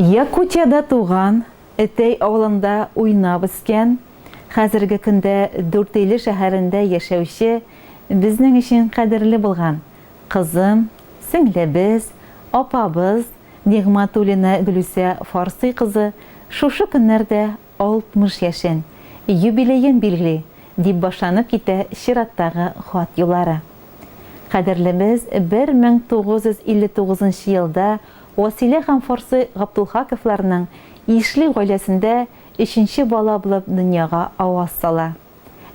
Якутиядә туган, Өтәй авылында уйнап үскән, хәзерге көндә Дүртөйле шәһәрендә яшәүче безнең өчен кадерле булган кызым, сеңлебез, апабыз Нигъмәтуллина Гөлүсә Фарсый кызы шушы көннәрдә 60 яшен, юбилеен билгели, дип башланып китә чираттагы хат юллары. Кадерлебез 1959 нчы елда Василә һәм Фарсый Габдулхаковларның ишле гаиләсендә өченче бала булып дөньяга аваз сала.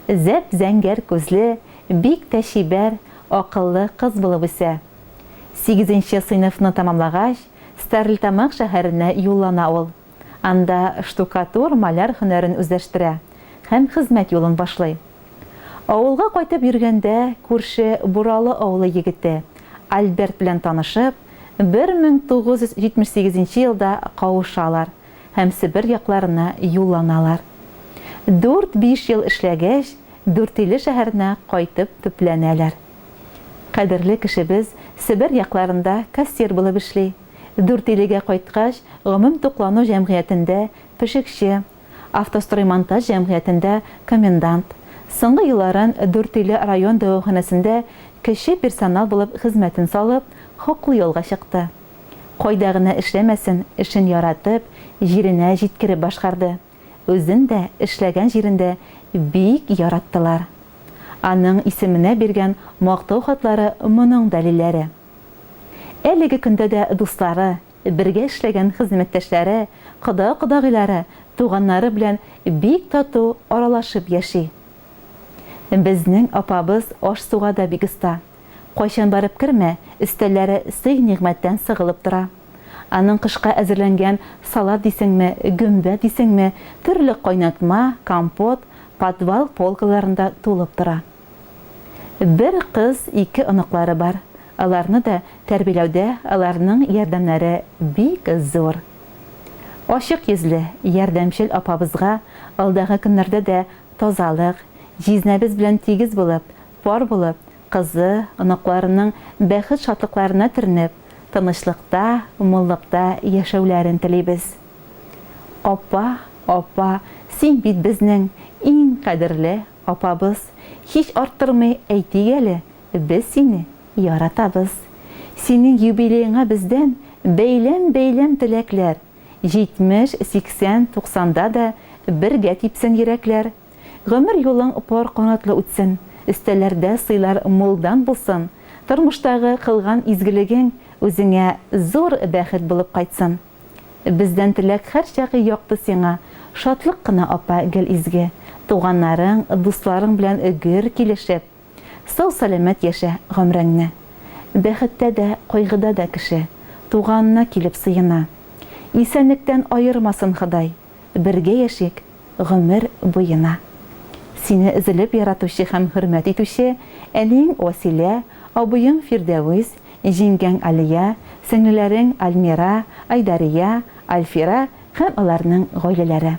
Зәп-зәңгәр күзле, бик тә чибәр, акыллы кыз булып үсә. Сигезенче сыйныфны тәмамлагач, Стәрлетамак шәһәренә юллана ул. Анда штукатур-маляр һөнәрен үзләштерә һәм хезмәт юлын башлый. Авылга кайтып йөргәндә күрше Буралы авылы егете Альберт белән танышып, 1978 нче елда кавышалар һәм Себер якларына юлланалар. Дүрт-биш ел эшләгәч, Дүртөйле шәһәренә кайтып төпләнәләр. Кадерле кешебез Себер якларында кассир булып эшли. Дүртөйлегә кайткач, гомум туклану җәмгыятендә пешекче, Автостроймонтаж җәмгыятендә комендант, соңгы елларын Дүртөйле район дәваханәсендә кече персонал булып хезмәтен салып, хаклы ялга чыкты. Кайда гына эшләмәсен, эшен яратып, җиренә җиткереп башкарды. Үзен дә, эшләгән җирен дә бик яраттылар. Аның исеменә биргән Мактау хатлары моның дәлилләре. Әлеге көндә дә дуслары, бергә эшләгән хезмәттәшләре, кода-кодагыйлары, туганнары белән бик тату аралашып яши. Безнең апабыз аш-суга да бик оста. Кайчан барып кермә, өстәлләре сый-нигъмәттән сыгылып тора. Аның кышка әзерләнгән салат дисеңме, гөмбә дисеңме, төрле кайнатма, компот подвал полкаларында тулып тора. Бер кыз, ике оныклары бар. Аларны да тәрбияләүдә аларның ярдәмнәре бик зур. Ачык йөзле, ярдәмчел апабызга алдагы көннәрдә дә тазалык, җизнәбез белән тигез булып, пар булып, кызы, оныкларының бәхет-шатлыкларына төренеп, тынычлыкта, муллыкта яшәүләрен телибез. Апа, апа, син бит безнең иң кадерле Апабыз, һич арттырмый әйтик әле, без сине яратабыз. Синең юбилееңа бездән бәйләм-бәйләм теләкләр, 70, 80, туксанда да бергә типсен йөрәкләр. Гомер юлың пар канатлы үтсен, өстәлләрдә сыйлар мулдан булсын, тормыштагы кылган изгелегең үзеңә зур бәхет булып кайтсын. Бездән теләк һәрчак якты сиңа, Шатлык кына, апа, гел изге. Туганнарың, дусларың белән гөр килешеп, Сау-сәламәт яшә гомреңне. Бәхеттә дә, кайгыда да кеше Туганына килеп сыена. Исәнлектән аермасын Ходай, Бергә яшик гомер буена. Сине өзелеп яратучы һәм хөрмәт итүче әниең Вәсилә, абыең Фирдәвис, җиңгәң Алия, сеңлеләрең Альмира, Айдария, Альфира һәм аларның гаиләләре.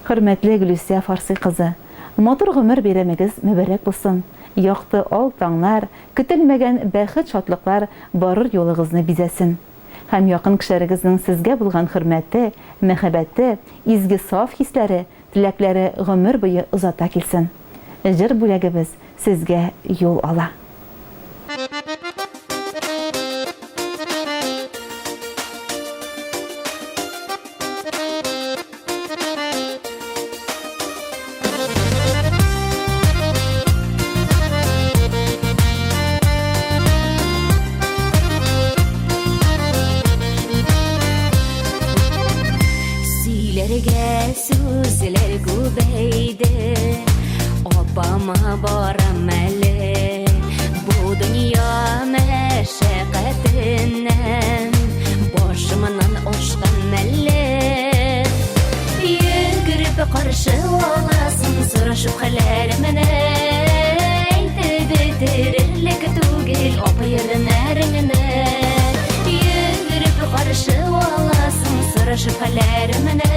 Хөрмәтле Гөлүсә Фарсый кызы, матур гомер бәйрәмегез мөбарәк булсын, якты ал таңнар, көтелмәгән бәхет-шатлыклар барыр юлыгызны бизәсен. Һәм якын кешеләрегезнең сезгә булган хөрмәте, мәхәббәте, изге саф хисләре, теләкләре гомер буе озата килсен. Җыр бүләгебез сезгә юл ала. Сөйләргә сүзләр күбәйде, апама барам әле. Бу дөнья мәшәкатеннән башымнан ашкан мәлле. Йөгереп каршы аласың, сорашып хәлләремне. Әйтеп бетерерлек түгел апа ярдәмнәреңне. Йөгереп каршы аласың, сорашып хәлләремне.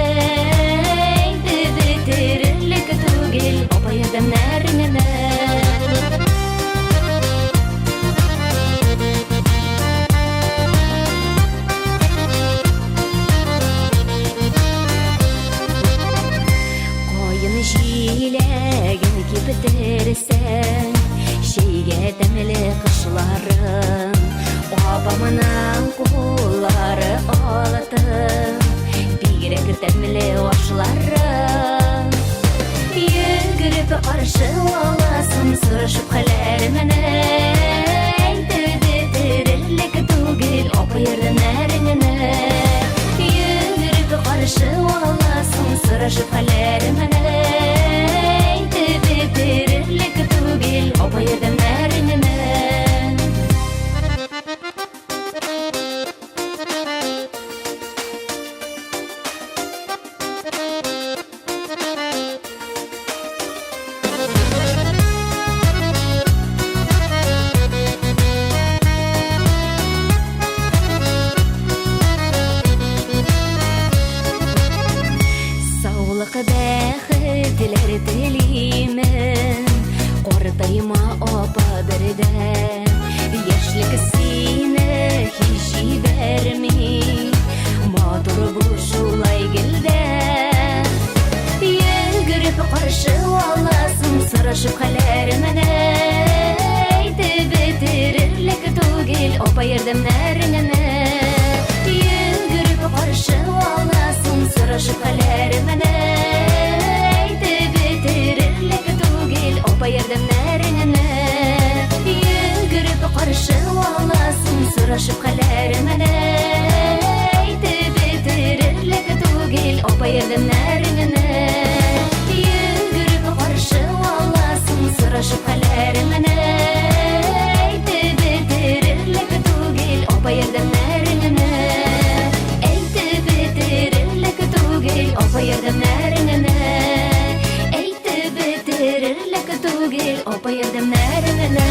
Әйтеп бетерерлек түгел апа ярдәмнәреңне. ашларым. Апамның куллары алтын, бигрәк тәмле ашларым. Йөгереп каршы аласың, сорашып хәлләремне. Әйтеп бетерерлек түгел, апа ярдәмнәреңне. Йөгереп каршы аласың, сорашып хәлләремне. Әйтеп бетерерлек түгел, апа ярдәмнәреңне. Саулык, бәхетләр телимен, Картайма, апа, бердә. Яшьлек сине һич җибәрми, Матур бул шулай гел дә. Йөгереп каршы аласың, сорашып хәлләремне. Әйтеп бетерерлек түгел, апа, ярдәмнәреңне. Йөгереп каршы аласың, сорашып хәлләремне. Әйтеп бетерерлек түгел, апа, ярдәмнәреңне. Йөгереп каршы аласың, сорашып хәлләремне. Әйтеп бетерерлек түгел, апа, ярдәмнәреңне. Йөгереп каршы аласың, сорашып хәлләремне. Әйтеп бетерерлек түгел, апа, ярдәмнәреңне. Әйтеп бетерерлек түгел, апа, ярдәмнәреңне. Әйтеп бетерерлек түгел, апа, ярдәмнәреңне.